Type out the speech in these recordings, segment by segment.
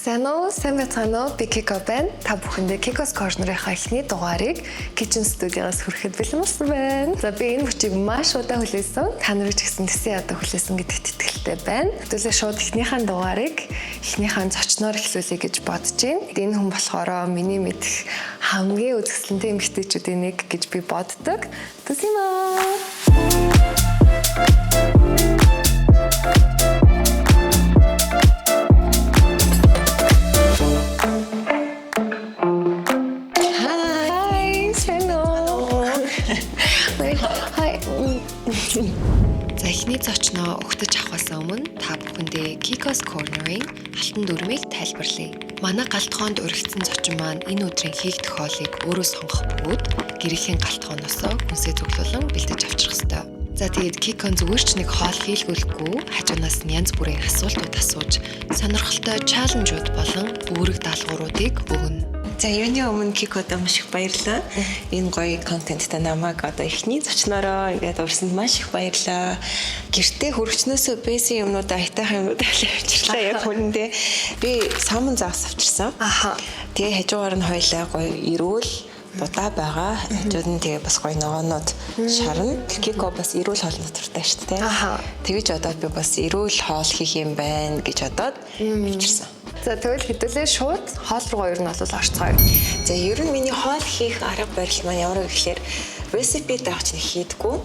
Сайн уу? Сайн байцгаана уу? Би Kiko байна. Та бүхэндээ Kiko's Corner-ийнхаа эхний дугаарыг Kitchen Studio-аас хүрэхэд бэлэн болсон байна. За, би энэ хүчийг маш удаан хүлээсэн. Та нарыг ч гэсэн тэсэн ядаа хүлээсэн гэдэгт итгэлтэй байна. Хэдүүлээ шууд эхнийхэн дугаарыг эхнийхэн зочноор эхлүүлье гэж бодож байна. Энэ хүн болохоор миний мэдэх хамгийн үзэсгэлэнтэй эмэгтэйчүүдийн нэг гэж би боддог. Тусима. Hi, сайн уу? Hi. За, эхний зочноо угтаж авахаас өмнө та бүхэндээ Kiko's Corner-ийн алтан дүрмийг тайлбарлая. Манай гал тогоонд уригдсан зочин маань энэ өдрийн хийгдэх хоолыг өөрөө сонгох бөгөөд гэрийнхээ гал тогооноосоо хүнсээ цуглуулан бэлдэж авчрах ёстой. За, тэгээд Kiko зүгээр ч нэг хоол хийлгүүлэхгүй, хажуунаас нь янз бүрийн асуултууд асууж, сонирхолтой challenge ууд болон үүрэг даалгавруудыг өгнө. За, юуны өмнө Кикодо маш их баярлалаа. Энэ гоё контенттай намайг одоо эхний зочноороо ингээд урьсанд маш их баярлалаа. Гэртээ хөргөчнөөсөө байсан юмнуудаа, аятайхан юмнуудаа авчирлаа, яг үнэндээ. Би salmon загас авчирсан. Тэгээ хажуугаар нь хоёлаа гоё эрүүл будаа байгаа. Хажууд нь тэгээ бас гоё ногоонууд шарна. Кико бас эрүүл хоолны дуртай шүү дээ. Тэгэж бодоод би бас эрүүл хоол хийх юм байна гэж бодоод авчирсан. За, тэгвэл хэдүүлээ шууд хоол руугаа ер нь бол орцгоё. За, ер нь миний хоол хийх арга барил маань ямар вэ гэхээр recipe дагаж нэг хийдэггүй.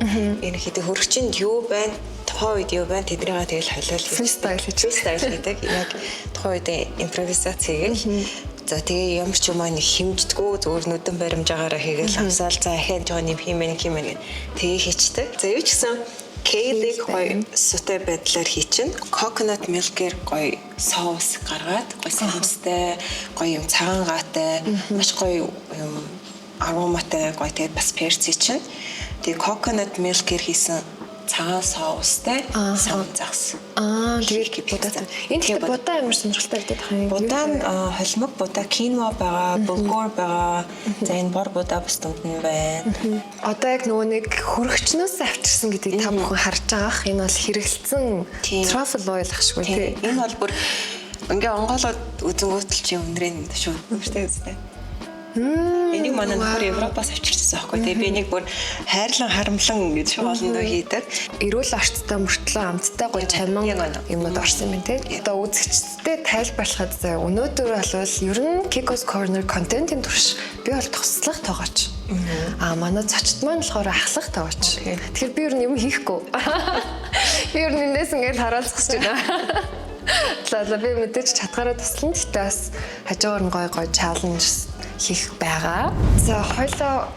Ерөнхийдөө хөргөчинд юу байна, тухайн үед юу байна, тэднийгээ тэгэл холиол хийж Freestyle хийж. Freestyle хийдэг. Яг тухайн үед импровизац хийгээл. За, тэгээ ямар ч юм аа нэг хэмждэггүй, зүгээр нүдэн баримжаагаараа хийгээл авсаал, за, ахиад жоо нэм хиймэн хиймэн гэх тэгээ хийчдэг. За, юу ч гэсэн kale-ийг гоё sauté байдлаар хийчин. Coconut milk-ээр гоё соус гаргаад, гоё самстай, гоё юм цагаан гаатай, маш гоё юм ароматай гоё, тэгээд бас перций чинь. Тэгээ coconut milk-ээр хийсэн цагаан соустай salmon загас. Аа, тэгээд будаатай. Энэ гэхдээ будаа ямар сонирхолтой гэдэг юм. Будаа нь холимог будаа, киноа байгаа, булгур байгаа. За, энэ бор будаа бас дунд нь байна. Одоо яг нөгөө нэг хөргөчнөөс авчирсан гэдгийг та бүхэн харж байгаах. Энэ бол хэрэглэсэн truffle oil ах шгүй, тий. Энэ бол бүр ингээ онгоолоод үзэнгүүтэл чи өндрийн шууд үнэртэй үстэй. Энийг манай нөхөр Европоос авчирчихсан байхгүй. Тэгээ би энийг бүр хайрлан харамлан гэж хоолндоо хийдэг. Эрүүл орцтой мөртлөө амттай гоё чамин юмнууд орсон юм тий. Одоо үзэгчдэд тайлбарлахад, заяа, өнөөдөр бол ер нь Kiko's Corner контентын турш би бол туслах тоогооч. Аа, манай зочд маань болохоор ахлах тоогооч. Тэгэхээр би ер нь юм хийхгүй. Би ер нь эндээс ингээд хараалцах гэж байна. За, би мэдээж чадхаараа туслана. Гэхдээ бас хажуугаар нь гоё гоё challenge хийх байгаа. За, хоёлоо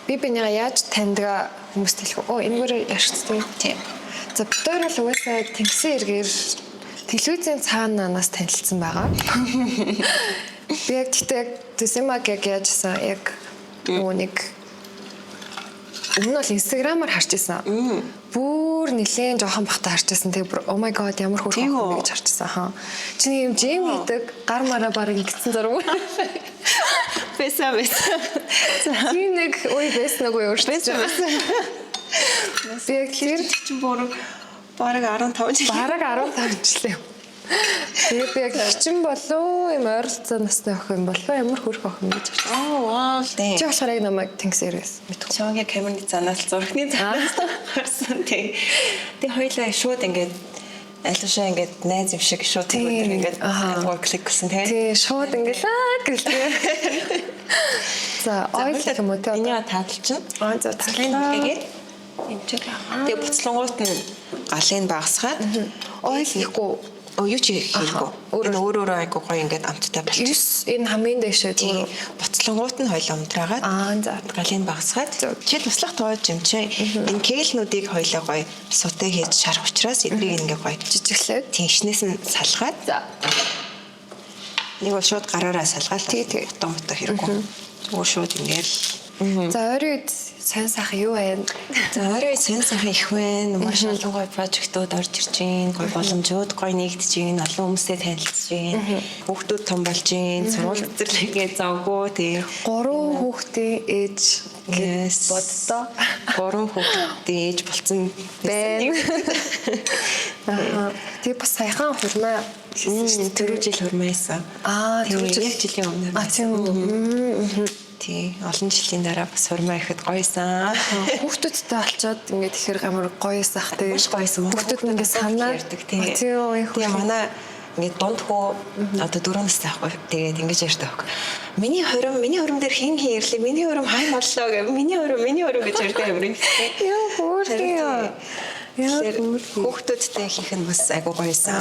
би бинийгаа яаж таньдгаа хүмүүст хэлэх үү? Оо, энэгээр ярьчихсан. Тийм. За, бид хоёр бол угаасаа тэнгисийн эргээр телевизийн цаана наас танилцсан байгаа. Би яг гэхдээ яг Төсөмаг яг яажсан, яг нөгөө нэг өмнө нь бол инстаграмаар харж исэн. Бүр нилээн жоохон бахта харж исэн. Тэгээ бүр oh my god, ямар хөөрхөн охин гэж харж исэн. Хаа. Чиний юм gym хийдэг, гар мараа баг ингэсэн зураг. Байсан, байсан. Тийм нэг үе байсан уу өөрчлөж. Байсан, байсан. Би яг тэр чинь бүр бараг 15 жил. Бараг 15 жилээ. Тэгээ би яг хичин болов юм ойролцоо насны охин болов, ямар хөөрхөн охин гэж харсан. Аа, вау. Тийм. Чи болохоор яг намайг тэнгис эргээс мэдгүй. Чамгийн камерны цаанаас, зурагны цаанаас харсан, тийм. Тэгээ хоёлаа шууд ингээд аль ушаа ингээд найз юм шиг шууд тэр өдөр ингээд гол клик гэсэн, тийм. Тий, шууд ингээд аа гэлээ. За, oil гэх юм уу те? Энийг таадалчин. Аа, за. Цалын нэгээд Эмчил. Тэгээ буцлангуут нь галыг багасгаад. Oil хийхгүй. Оо, юу ч хийхгүй. Энэ өөр өөрөө айгу гоё ингээд амттай болчих. 9 энэ хамгийн дээшээ Тийм. Буцлангуут нь хоёлаа унтраагаад Аа, за. галыг багасгаад, чи туслах тоож юм чи. Энэ kale нүүдийг хоёлаа гоё sauté хийж шарах учраас эднийг ингээ гоё Жижиглээд. Тэншнээс нь салгаад. Нэг бол шууд гараараа салгаал. Тий. Утга мутаа хэрэггүй. Зүгээр шууд ингээл. За, ойрын үед сайн сайхан юу байна? За, ойрын үед сайн сайхан их байна. Маш олон гоё project ууд орж ирж байна. Гоё боломжууд гоё нэгдэж байна. Олон хүмүүстэй танилцж байна. Хүүхдүүд том болж байна. Сургууль цэцэрлэгээ завгүй тий. Гурван хүүхдийн ээж гэж боддоо. Гурван хүүхдийн ээж болцсон байна. Аа. Тэгээ бас саяхан хурмаа Хийсэн шүү дээ. Түрүү жил хурмайсан. Аа, түрүү түрүү жил. яг жилийн өмнө. А, тийм үү. Тий, олон жилийн дараа бас хурмаа ихэд гоёсан. Хүүхдүүдтэй олцоод ингээд ихэр амар гоёс ах тий. Маш гоёсан. Хүүхдүүд нь ингээд санаа ярьдаг тий. А, тийм үү. их Тэгээ манай ингээд дунд хүү одоо 4 настай байхгүй. Тэгээд ингэж ярьдаг байхгүй. Миний хором, миний хором дээр хэн хэн ирлээ? Миний хором хайн боллоо гэ. Миний хором, миний хором гэж ярьдаг юм. Яа хөөрхөн яа. Яа Тэгэхээр хөөрхөн. хүүхдүүдтэй хийх нь бас айгуу гоёсан.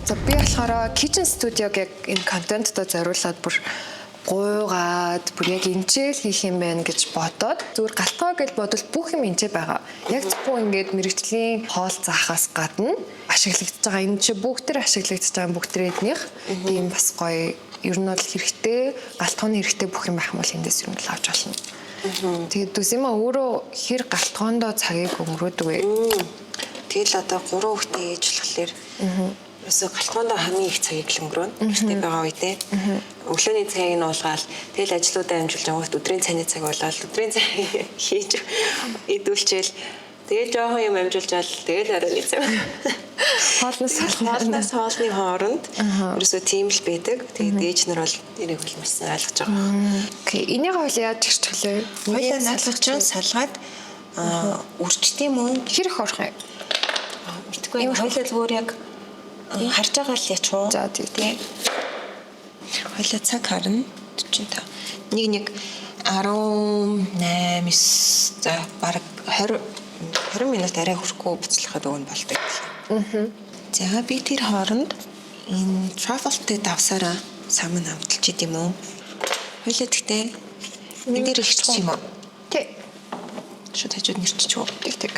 За би болохоор kitchen studio-г яг энэ контенттой зориулаад бүр гуйгаад бүр яг энчээл хийх юм байна гэж бодоод зүгээр галтгой гэж бодвол бүх юм энчээ байгаа. Яг зөвхөн ингээд мэрэгжлийн хоол заахаас гадна ашиглагдаж байгаа энэ чи бүгд төр ашиглагдаж байгаа бүгд төр эднийх ийм бас гоё ер нь бол хэрэгтэй галтгооны хэрэгтэй бүх юм байх юм бол эндээс ер нь л авч болно. Тэгээд Дүсима өөрөө хэр галтгоондоо цагийг өнгөрөөдөг вэ? Тэгэл одоо 3 хүүхдээ ээж болохоор ерөөсөө галтгоондоо хамгийн их цагийг л өнгөрөөнө. Гэртээ байгаа үедээ. Өглөөний цагийг нь уулгаал тэгэл ажлуудаа амжуулж байгаа өдрийн цайны цаг болоод өдрийн цай хийж идүүлчихэл тэгэл жоохон юм амжуулжаал тэгэл оройн цаг. Хоолноос Хоолноос хоолны хооронд ерөөсөө тийм л байдаг. Тэгээд ээж нар бол энийг бол маш сайн ойлгож байгаа. Окей, энийг хойл яаж хэрчгэлээ? Хоёлаа надлах чинь салгаад үрчт юм уу? Хэр их орох юм? Мэдгүй. Хоёлаа зүгээр яг харж байгаа л яч уу? За, тий, тий. Хоёлаа цаг харна. 45. Нэг нэг 18 9 за бараг 20 20 минут арай хүрэхгүй буцлахад өгөн болдог. Аа. За би тэр хооронд энэ truffle-тэй давсараа сам нь амталж идэм үү? Хоёлаа тэгтээ энэ дээр ихчих юм уу? Тий. Шууд хажууд нэрччих үү? Тэг тэг.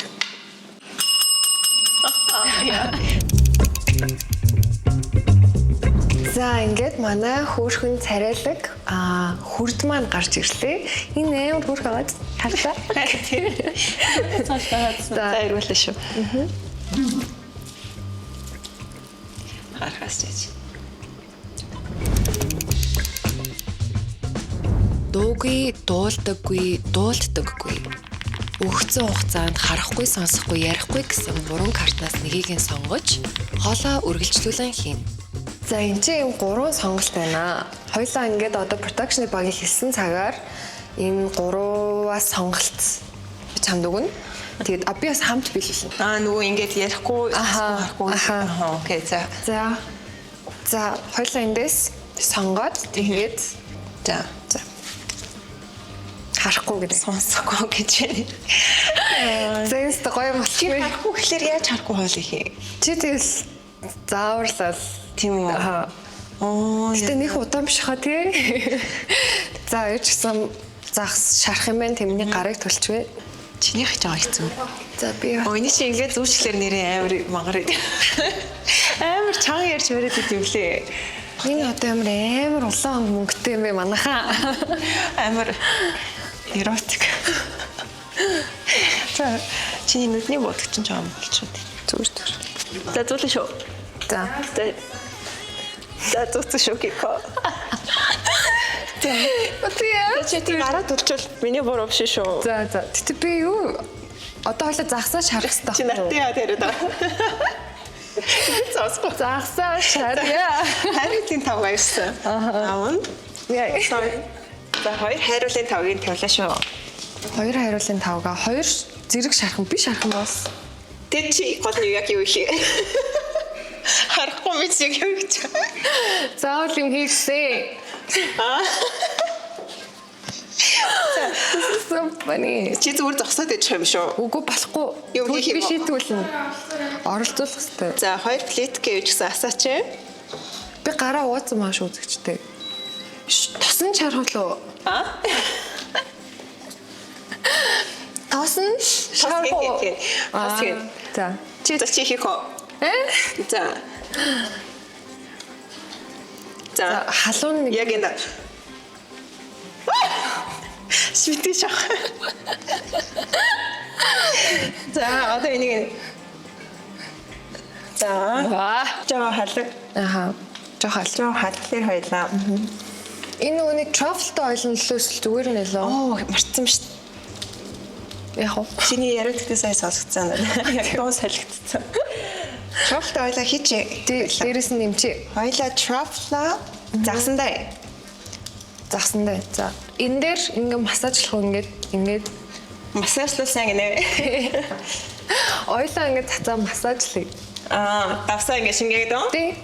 За ингээд манай хөөрхөн царайлаг хүрд маань гарч ирлээ. Энэ амар хөөрхөн аваад харлаа. За ирүүлээ шүү. Харахаас чаж. Дуугүй, дуулдаггүй, дуулддаггүй. Өгцөн хугацаанд харахгүй, сонсохгүй, ярихгүй гэсэн гурван картнаас нэгийг нь сонгож хоолоо үргэлжлүүлэн хийнэ. За энэ чинь юм гурван сонголт байна. Хоёлаа ингээд одоо production-ы багийн хэлсэн цагаар энэ гурваас сонголт би чамд өгнө. Тэгээд би бас хамт биелүүлнэ. Аа нөгөө ингээд ярихгүй, Аха, харахгүй. аха. Аха, окей, за. За. За, хоёлаа эндээс сонгоод тэгээд За. за харахгүй гэдэг. Сонсохгүй гэж байна. За энэ ч гоё юм Чи болчихгүй. харахгүй гэхлээр яаж харахгүй хоол их юм? Чи тэгэл зааварлал. Тийм үү? Аа. Оо. Гэтэ нэх удаан биш хаа тий. За яа ч гэсэн загас шарах юм байна. Тэмний гарыг төлчвэ. Чинийх жоо хэцүү. За би Оо энэ чи ингээд зүүчлэр нэрээ амар мангар идэв. Амар чанга ярьж бариад идэв юм лээ. энэ одоо амар амар улаан мөнгөтэй юм бэ манайхаа. Амар эротик. За чиний нүдний буудаг чинь жоо болчиход. Зүгээр зүгээр. За зүүлэн шүү. За. За. За зүүцэн шүү Кико. Тэгээ. Чи тийм гараа төлчвөл миний буруу биш шүү. За за. Гэтэ би юу одоо хойлоо загсаа шарах хэрэгтэй. Чи надтай яа тэрээд байгаа. Сонсгоо. Загсаа шарья. Хайруулын тавг авсан. Аавн. Яа. Sorry. За хоёр хайруулын тавгийг тавилаа шүү. Хоёр хариулын тавга хоёр зэрэг шархан би шархан бас. Тэг чи гол нь яг юу их юм? Харахгүй мэт яг юу гэж. Заавал юм хийгсэ. So funny. Чи зүгээр зогсоод иж юм шүү. Үгүй болохгүй. Юу Тэгвэл хийх би юм бэ? шийтгүүлнэ. Оролцуулах хэрэгтэй. За хоёр плитк гэж гэсэн асаач. Би гараа ууцсан маш үзэгчтэй. Тосон чархлуу. А? Тосон шархуу. Тос Аа, хийн. За. Чи за чи хийх үү? Э? За. За. Халуун нэг Яг энэ. Швидэж шах. За одоо энийг За. Аа. Жоо халаг. Аха. Жохоо ал. Жоо халахлаар хоёлаа. Энэ нөгөө нэг truffle-тай ойлон лөөс зүгээр нэ лөө. Оо мартсан шүү. Яг уу. Чиний яриад гэхдээ сая сонсогдсон. Яг дуун солигдсон. Truffle oil хийчээ. Тий, дээрэс нь нэмчээ. Хоёлаа truffle загсандаа. Загсандаа. За. Энэ дээр ингээ массажлах уу ингээд ингээд массажлуулсан гинэ. Ойлоо ингээ цацаа массажлая. Аа, давсаа ингээ шингээгээд оо. Тий.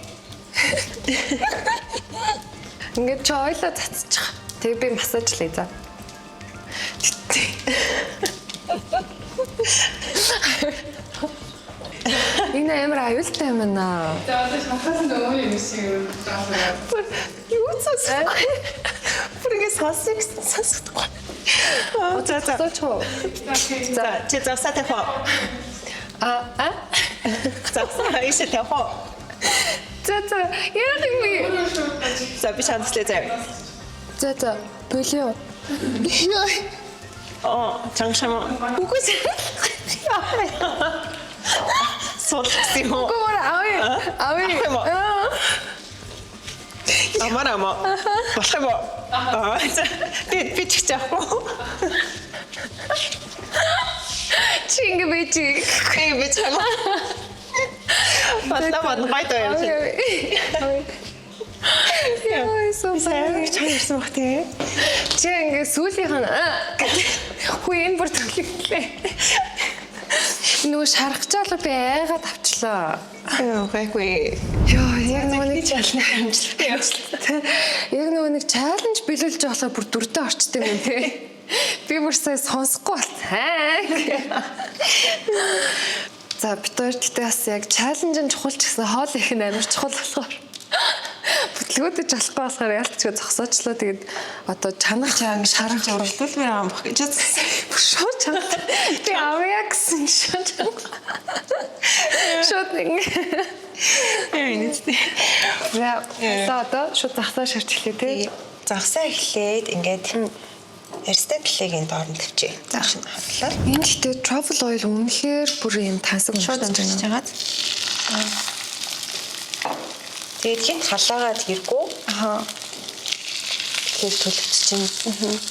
Ингээд чи ойлоо цацчих. Тэгээ би массажлая за. Энэ амар аюултай юм байна. За одоо шахаас нь өмнө юм шиг жаасаа. Юу сонсохгүй. Бүр ингээ сонсох гэсэн сонсохдохгүй. За за. Зооч уу? За, чи завсаа тавих уу? А а? Завсаа ийшээ тавих уу? За за. Яах юм бэ? За би чамслээ заяа. За за. Болио. Оо, чангшам. Үгүй. Суулгасан юм уу? Үгүй авъя. Авъя. Авах юм уу? Амар амаа. Болох юм уу? Аа. за. Тэгээд би ч гэж авахгүй. Чи ингэ бэ чи. Би би ч юм уу? Батла бат байт юм чи. Авъя. Яа, so Сайн чам ирсэн баг тий. Чи ингээ сүүлийнх нь аа гэдэг. Хүү энэ бүр төлөвлөлээ. Нөгөө шаргачаалаа би айгаад авчлаа. Яа, гайгүй. Йоо, яг нөгөө нэг чалны харамчлалтай явчлаа. Яг нөгөө нэг чаленж биелүүлж болохоор бүр дүрдээ орчтой юм тий. Би бүр сая сонсохгүй болсон. За бид хоёр гэхдээ бас яг чаленж нь чухал ч гэсэн хоол их нь амар чухал болохоор бүтлгүүдэж болохгүй болохоор ялцчгүй зогсоочлоо. Тэгээд одоо чанах Шарах уралдуулмаар байгаа юм баг гэж. Бүр шууд чанах. Би авъя гэсэн шууд чанах. Шууд ингэ. Яа, энэ. За за одоо шууд загсаа шарчлээ тий. Загсаа эхлээд ингээд Эрсдэн талыг энэ доор нь тавьчих. За шинэ харлаа. Энэ гэхдээ truffle oil үнэхээр бүр юм тансаг Шууд өмсөж амжиж байна. хагаад. Тэгээд хинт халаагаад иргүү. Аха. Тэгэхээр төлөвч чинь.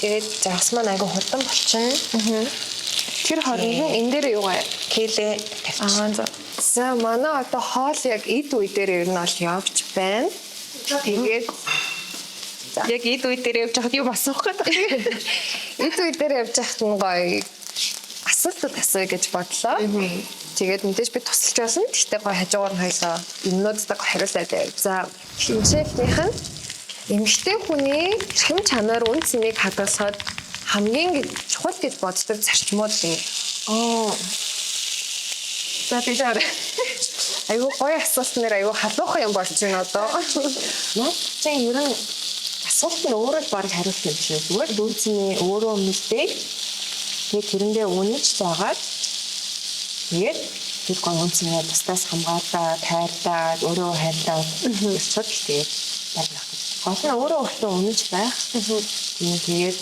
Тэгээд загас маань айгүй хурдан болчихно. Тэр хооронд нь энэ дээр юу гай? Кэлээ тавьчих. Аа за. За манай одоо хоол яг эд үе дээр ер нь бол явж байна. Тэгээд Яг эд үе дээр явж хахад юм асуух гэдэг. эд үе дээр явж байхад нь гоё асуултууд асууя гэж бодлоо. Тэгээд мэдээж би тусалж байсан. Гэхдээ гоё хажуугаар нь хоёлоо юмнуудтай гоё хариулаад байв. За хэмжээлнийх нь эмэгтэй хүний эрхэм чанар үн цэнийг хадгалахад хамгийн чухал гэж боддог зарчмууд юм. Оо. За би жаар. Айгу гоё асуулт нэр айгу халуухан юм болж байна одоо. Наад чинь ер нь асуулт нь өөрөө л баг хариулт юм шиг. Зүгээр дүүцний өөрөө мэдээ. Тэгээд тэрэндээ үнэж заагаад тэгээд тэр гоо үнцнээ бусдаас хамгаалаад, хайрлаад, өөрөө хайрлаад ирчүүд л тэгээд барих гэж. Гол нь өөрөө өөртөө үнэж байх. Тэгээд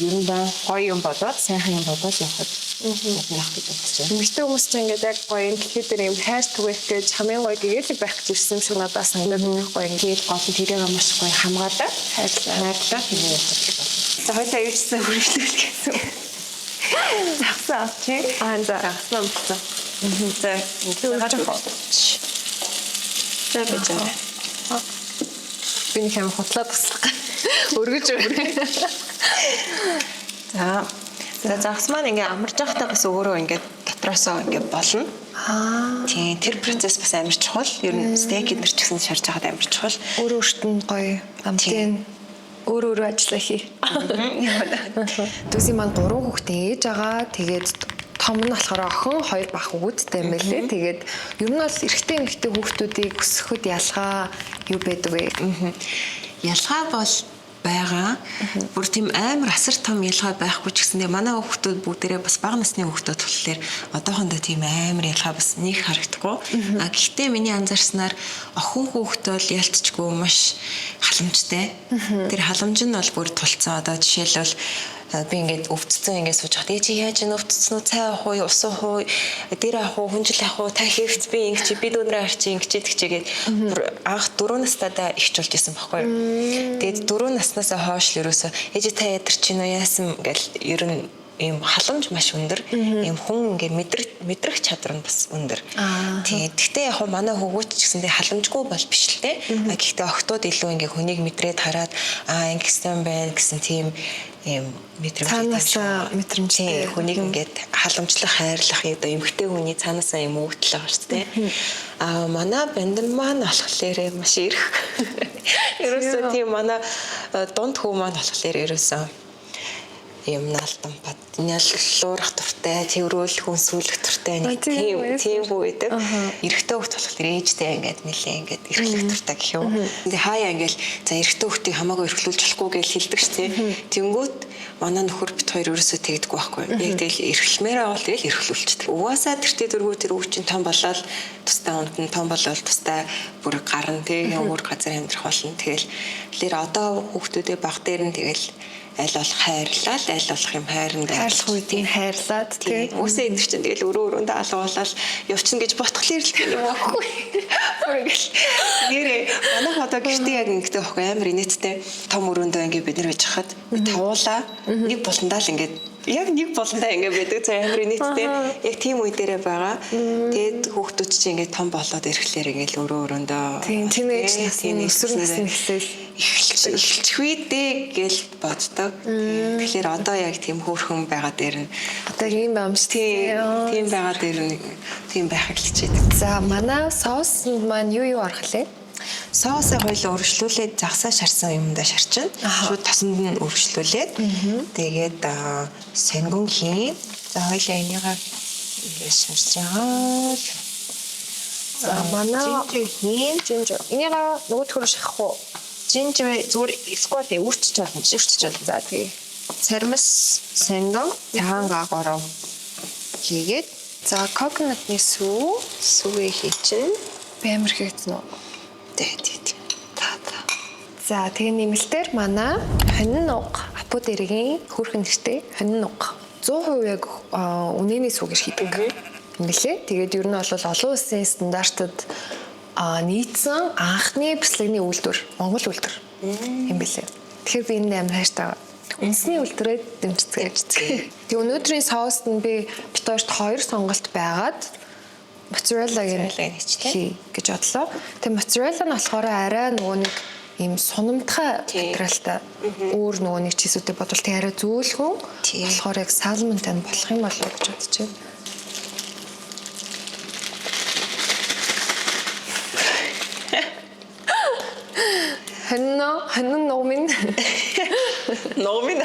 ер нь ба гоё юм бодоод, сайхан юм бодоод явхад барих гэж бодож байна. Эмэгтэй хүмүүс чинь ингээд яг гоё энэ дэлхий дээр юм хайр түгээх гэж хамгийн гоё гэгээлэг байх гэж ирсэн юм шиг надад санагдаад байна гоё ингээд Тэгээд гол нь тэрийг маш гоё хамгаалаад, хайрлаа. хайрлаад тэгээд явах гэж байна. За хоёлаа юу ч гэсэн үргэлжлүүл гэсэн. Загсаа авчих. Аа за. Загсаа авчихсан. За Өргөж авах уу? За би жаа. Би нэг юм хутлаа туслах. Өргөж өргөж. За. За загас маань ингээ амарч байхдаа бас өөрөө ингээ дотроосоо ингээ болно. Аа. Тийм тэр процесс бас амар чухал. Ер нь стейк эднэр ч гэсэн шарж байхад амар чухал. Өөр өөрт нь гоё амтын өөр өөрөө ажиллаа хий. Дүүсийн маань гурван хүүхдээ ээж байгаа. Тэгээд том нь болохоор охин, хоёр бах хүүхэдтэй юм байлээ. Тэгээд ер нь бол эрэгтэй эмэгтэй хүүхдүүдийг өсгөхөд ялгаа юу байдаг вэ? Ялгаа бол байгаа. Бүр тийм амар асар том ялгаа байхгүй ч гэсэндээ манай хүүхдүүд бүгдээрээ бас бага насны хүүхдүүд болохоор одоохондоо тийм амар ялгаа бас нэг харагдахгүй. А гэхдээ миний анзаарснаар охин хүүхд бол ялцчгүй маш халамжтай. Тэр халамж нь бол бүр тулцсан. Одоо жишээлбэл би ингээд өвдсөн ингээд сууж хат ээж яаж энэ өвдсөн үү цай авах уу ус уух уу дээр авах уу хүнжил авах уу та хэвц би ингэ чи би дүүнрээ арчи ингэ чи тэгчи гээд бүр анх 4 настайдаа ихч болж исэн байхгүй юу. Тэгээд 4 наснаасаа хойш л ерөөсөө ээж та ядарч гин үү яасан гэл ер нь Ийм халамж маш өндөр. Ийм хүн ингээ мэдрэх чадвар нь бас өндөр. Тийм. Гэхдээ яг манай хөвгүүд ч гэсэн тэг халамжгүй бол биш л те. Гэхдээ охтууд илүү ингээ хүнийг мэдрээд хараад аа ингэсэн байна гэсэн тийм ийм мэдрэмж цаанаасаа мэдрэмжтэй хүнийг ингээд халамжлах, хайрлах одоо эмгтэй хүний цаанаасаа юм өгдөл байгаа шүү дээ. Аа манай бандан маань болохоор маш эрх. Ерөөсөө тийм манай дунд хүү маань болохоор ерөөсөө юм наалдан бат няллуурах дуртай, тэрүүл хүнсүүлэх дуртай нэг тийм хүү байдаг. Эрэгтэй хөвгт болохоор ээжтэй ингээд нилээ ингээд эрхлэх дуртай гэх юм. Тэгээ хаяа ингээд за эрэгтэй хөвгтийг хамаагүй эрхлүүлж болохгүй гэж хэлдэг ш тий. Тэнгүүт манай нөхөр бит хоёр ерөөсөө тэгдэггүй байхгүй. Яг тэгэл эрхлэмээр байгаа бол тэгэл эрхлүүлчихдэг. Угаасаа тэртээ дөрвөө тэр үг чинь том болоод тустай унтна, том болоод тустай бүр гарна тий. Өөр газар амьдрах болно. Тэгэл тэгэхээр одоо хүүхдүүдээ баг дээр нь тэгэл аль болох хайрлал, аль болох юм хайранд хайрлах үед нь хайрлаад тий. Үсээ энэ чинь тэгэл өрөө өрөөндөө алгуулаад явчихна гэж ботхлоор л тийм юм аахгүй. Бүр ингээл нэрээ манайх одоо гэртээ яг ингэдэг аахгүй амар инээдтэй том өрөөндөө ингээ бид нар байж хахад тавуулаа нэг буландаа л ингээд яг нэг буландаа ингээ байдаг. За амар инээдтэй яг тийм үе дээрээ байгаа. Тэгээд хүүхдүүд чинь ингээ том болоод ирэхлээр ингээл өрөө өрөөндөө тийм тинейж насны өсвөр насны эхлэл эхэлчихвээ дээ гэж боддог. Тэгэхээр одоо яг тийм хөөрхөн байгаа дээр нь одоо ийм юм шиг тийм байгаа дээр нь тийм байхыг хичээдэг. За манай соуснд маань юу юу орох лээ? Соусаа хоёул өргөжлүүлээд загсаа шарсан юмдаа шарчин. Шууд тосонд нь өргөжлүүлээд тэгээд сонгон хийн. За хоёулаа энийгээ ингээд шарж байгаа. За манай ginger хийн. Ginger. Энийгээ нөгөөдхөөр шахах уу? Ginger зүгээр сквал үрчиж болно. Үрчиж болно. За тий. Сармис, сонгон, цагаан гаагаараа хийгээд за coconut ны сүү сүвээ хийчин. Би амар хийгдсэн үү? Тий, тий, тий. Та та. За тэгээ нэмэлтээр манай хонин нуг апу дэргийн хөөрхөн нэртэй хонин нуг 100% яг үнэний сүү гэж хийдэг. Юм билээ. Тэгээд ер нь бол олон улсын стандартад нийцсэн анхны бяцлагны үйлдвэр, Монгол үйлдвэр юм билээ. Тэгэхээр би энэ амар хайртай. Үндэсний үйлдвэрээ дэмжицгээе. Тэгээ өнөөдрийн соуст нь би бит хоёрт хоёр сонголт байгаад моцареллагийг хий гэж бодлоо. Тэгээ моцарелла нь болохоор арай нөгөө нэг ийм сунамтхай материалтай өөр нөгөө нэг cheese үүдтэй бодвол тэг арай зөөлхөн болохоор яг salmon тай болох юм болоо гэж бодож байна. Хонно, хонин нугмын. Нугмын.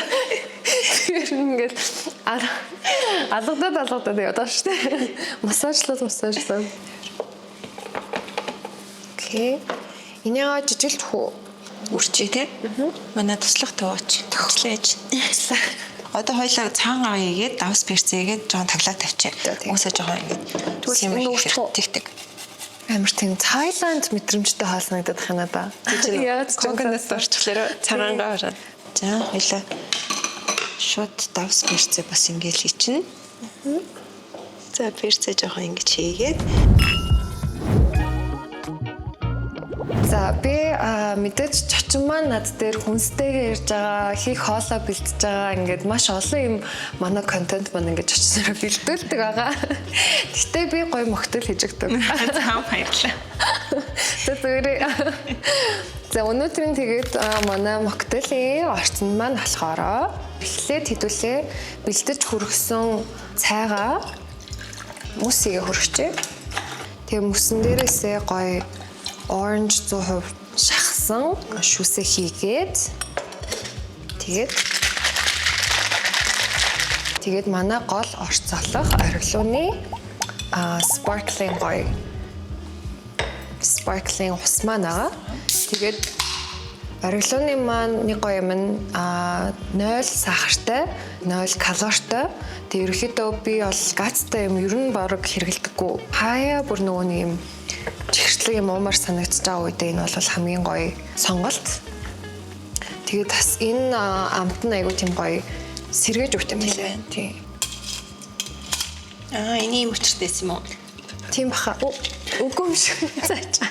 Тэр ингээд алгадаад яваад шүү дээ. Массажлал массажлал. Окей. Энийгээ жижиглэх үү? Үрчээ те. Манай туслах тууч. Төгслээж. Одоо хоёлаа цагаан гав хийгээд давс перцээгээд жоон таглаа тавьчих. Үсээ жоон ингээд тэгвэл тэгдэг. Амар тийм Тайланд мэдрэмжтэй хоол санагдаад байна надаа. Яаж coconut орчихлоо цагаан гав ороод. За хоёлаа шууд давс перцээ бас ингээд хийчихнэ. За перцээ жоохон ингэж хийгээд. За би мэдээж чочин маань над дээр хүнстэйгээ ирж байгаа, хийх хоолоо бэлдэж байгаа ингээд маш олон юм манай контент маань ингээд чочнороо бэлдүүлдэг байгаа. Гэтэ би гоё моктейл хийж өгдөг. За баярлалаа. За зүгээрээ. За өнөөдрийн тэгээд манай моктейлийн орцонд маань болохоор эхлээд хэдүүлээ бэлдэж хүргэсэн цайгаа мөсийг хүргэжээ. Тэгээ мөсөн дээрээсээ гоё orange 100% шахсан шүсээ хийгээд тэгээд манай гол орцоолох оргилууны sparkling гоё sparkling ус маань байгаа. Тэгээд оргилууны маань нэг гоё юм нь 0 сахартай, 0 калоритой. Тэгээд ерөнхийдөө би бол газтай юм ер нь бараг хэрэглэдэггүй. Хаяа бүр нөгөө нэг юм чихэртлэг юм уумар санагдаж байгаа үедээ энэ бол хамгийн гоё сонголт. Тэгээд бас энэ амт нь айгүй тийм гоё сэргээж өгт юм билээ. Тийм. Энэ юм учиртай юм уу? Тийм баха. Үгүй юм шиг. Заачаа.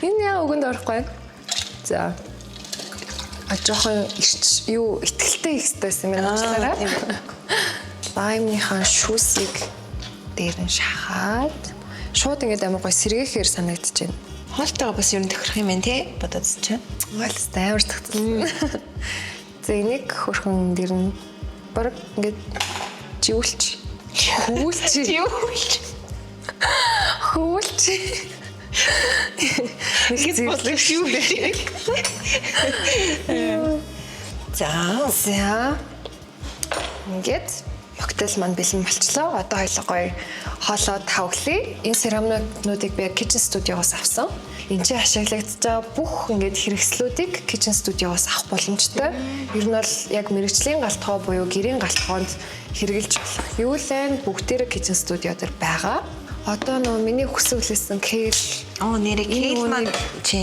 Энэ яа үгэнд орохгүй. За. А жоохон ирч юу итгэлтэй их хэвээр юм байна уучлаарай. Лаймныхаа шүүсийг дээр нь шахаад шууд ингээд амар гоё сэргээхээр санагдаж байна. Хоолтойгоо бас ер нь тохирох юм байна тий. Бодоодсэн чинь. Уйлстай амар тагцсан. За энийг хөрхөн дэр нь баг ингээд живүүлч. Хөвүүлч. Живүүлч. Хөвүүлч. Нэг бодлоо живүүлч. За. За. Ингээд моктейл маань бэлэн болчлоо. Одоо хоёлоо гоё хоолоо тавглая. Энэ серамнуудыг би Kitchen Studio-гоос авсан. Энд чинь ашиглагдж байгаа бүх ингээд хэрэгслүүдийг Kitchen Studio-гоос авах боломжтой. Ер нь бол яг мэрэгжлийн галтгоо буюу гэрийн галтгоонд хэрэгжилж болох. Юу л энэ бүгдээрээ Kitchen Studio дээр байгаа. Одоо нөө миний хүсвэл хэлсэн kale Оо нэрээ Энэ kale маань үүнийг- чи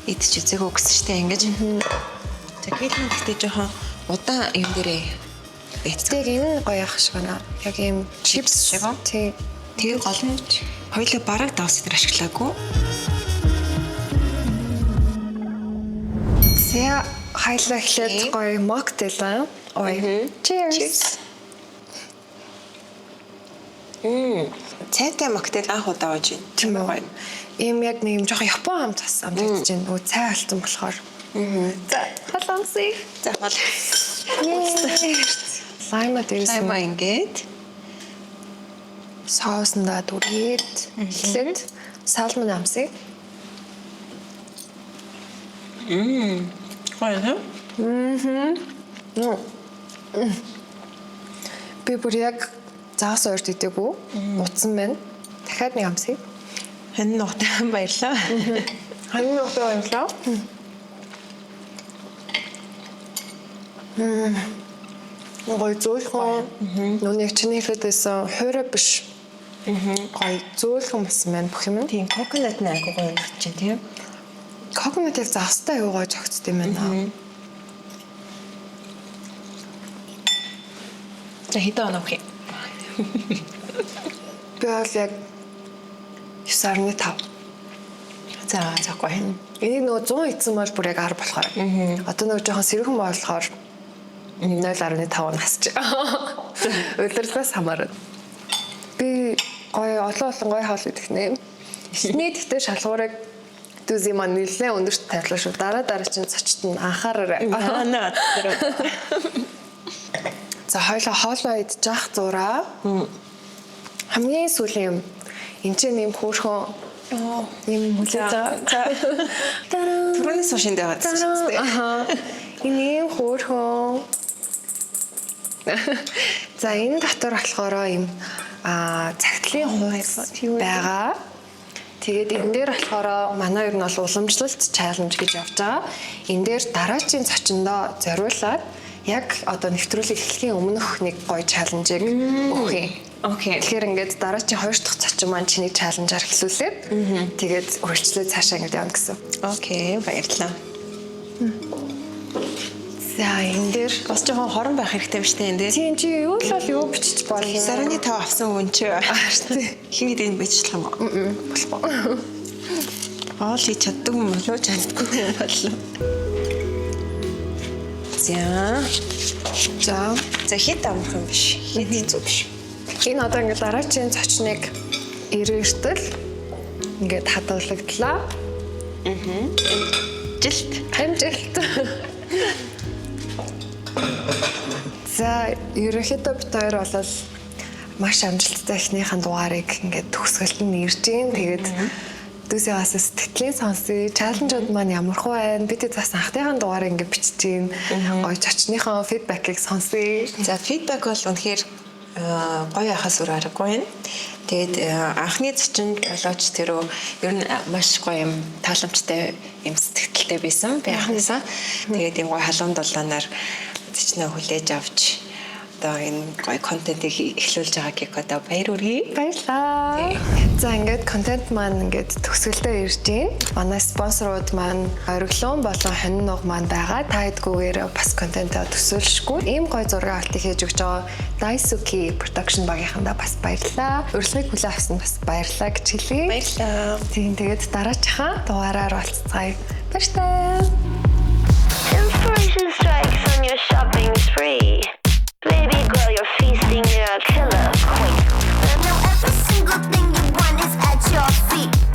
идчих үзээгөө гэсэн штэ ингэж. За kale маань гэхдээ жоохон удаан юм дээрээ байцгаа. тэг энэ гоё ах шиг байна. Яг ийм Чипс шиг үү? Тий. Тэгээ гол нь хоёулаа бараг давс дээр ашиглаагүй. За хайлаа эхлээд гоё моктейл аа. Ой. Cheers. Цайтай моктейл анх удаа ууж байна. Тийм үү. Ийм яг нэг юм жоохон Япон хамт бас амтагдаж байна. Нөгөө цай алдсан болохоор. За, халаансыг. За гол. Лайма дээрээс Лайма ингээд соусандаа дүргээд эхлээд салмон амсыг. гоё юм. Би бүр яг загас ойрт идээгүй. Утсан байна. Дахиад нэг амсыг. Хань нухтай баярлаа. Хань нухтай баярлалаа. Гоё зөөлхөн. Нүг чиний хэлээд байсан хуурай биш. Гоё зөөлхөн болсон байна бүх юм. Тийм coconut нь айгуу гоё юм чинь тийм. Coconut яг загастай аюу гоё зөгцдөг юм байна. За хэдэн оноо өгөх юм? Би бол яг 9.5. За за гоё. Энийг нөгөө 100 идсэн бол бүр яг 10 болохоор. Одоо нөгөө жоохон сэрүүхэн болохоор 0.5 насч. Удирдлаас хамаарна. Би гоё олон олон гоё хоол идэх нэ. Эхний тэгтээ шалгуурыг дүүзи маань нэлээд өндөрт тавилаа шүү. Дараа дараа чинь цочт нь анхаараарай. Аа наа. За хоёлоо хоолоо идэж явах зураа. Хамгийн сүүлийн юм. Энд чинь юм хөөрхөн юм хүлээж байгаа. За. Тараа. Түрүүний сушинд яваад. Аха. Энэ юм хөөрхөн. За энэ дотор болохоор юм цагтлын хуудас байгаа. Тэгээд энэ дээр болохоор манай ер нь бол уламжлалт challenge гэж явж байгаа. Энэ дээр дараачийн зочиндоо зориулаад яг одоо нэвтрүүлэг эхлэхийн өмнөх нэг гоё challenge ыг өгөх юм. Okay. Тэгэхээр ингээд дараачийн хоёр дахь зочин маань чиний challenge аар эхлүүлээд тэгээд үргэлжлээд цаашаа ингээд явна гэсэн. Okay, баярлалаа. За энэ дээр Бас жоохон хорон байх хэрэгтэй юм шүү дээ энэ дээр. тийм чи юу л бол юу бичиж болно. 9.5 авсан хүн чи. Хин хэдийн бичлэх юм уу? Болохгүй. Хоол хийж чаддаг юм болов уу? Чаддаггүй юм болов. За. За За хэд амархан биш. Хэд хэцүү биш. энэ одоо ингээд дараачийн зочныг ирээртэл ингээд хадгалагдлаа. Жилт. Амжилт. За ерөнхийдөө бид хоёр бол маш амжилттай эхнийхэн дугаарыг ингээд төгсгөлд нь ирж гин. Тэгээд дүүсээс сэтгэлийн сонсъё. Challenge ууд маань ямар хуу байна? Бид бас анхныхаа дугаарыг ингээд бичиж гин. Гоё зочныхоо feedback ийг сонсъё. За feedback бол үнэхээр гоё ахаас өөр аргагүй байна. Тэгээд анхны зочинд болооч тэрөө ер нь маш гоё юм тааламжтай юм сэтгэлтэй байсан би анхнаасаа. Тэгээд юм гоё халуун дулаанаар зочноо хүлээж авч одоо энэ гоё контентыг эхлүүлж байгаа Кикодоо баяр хүргэе. Баярлалаа. За ингээд контент маань ингээд төгсгөлдөө ирж байна. Манай спонсорууд маань Ориглон болон Хонин нуг маань байгаа. Та хэдгүүгээр бас контентоо төсөөлшгүй. Ийм гоё зураг авалтыг хийж өгч байгаа Daisuke production багийнхандаа бас баярлалаа. Урилгыг хүлээн авсан бас баярлалаа гэж хэлье. Баярлалаа. Тийм тэгээд дараачихаа дугаараар уулзцаая. Баяртай. Inspiration strikes on your shopping spree. Baby girl, you're feasting, you're a killer queen. Now every single thing you want is at your feet.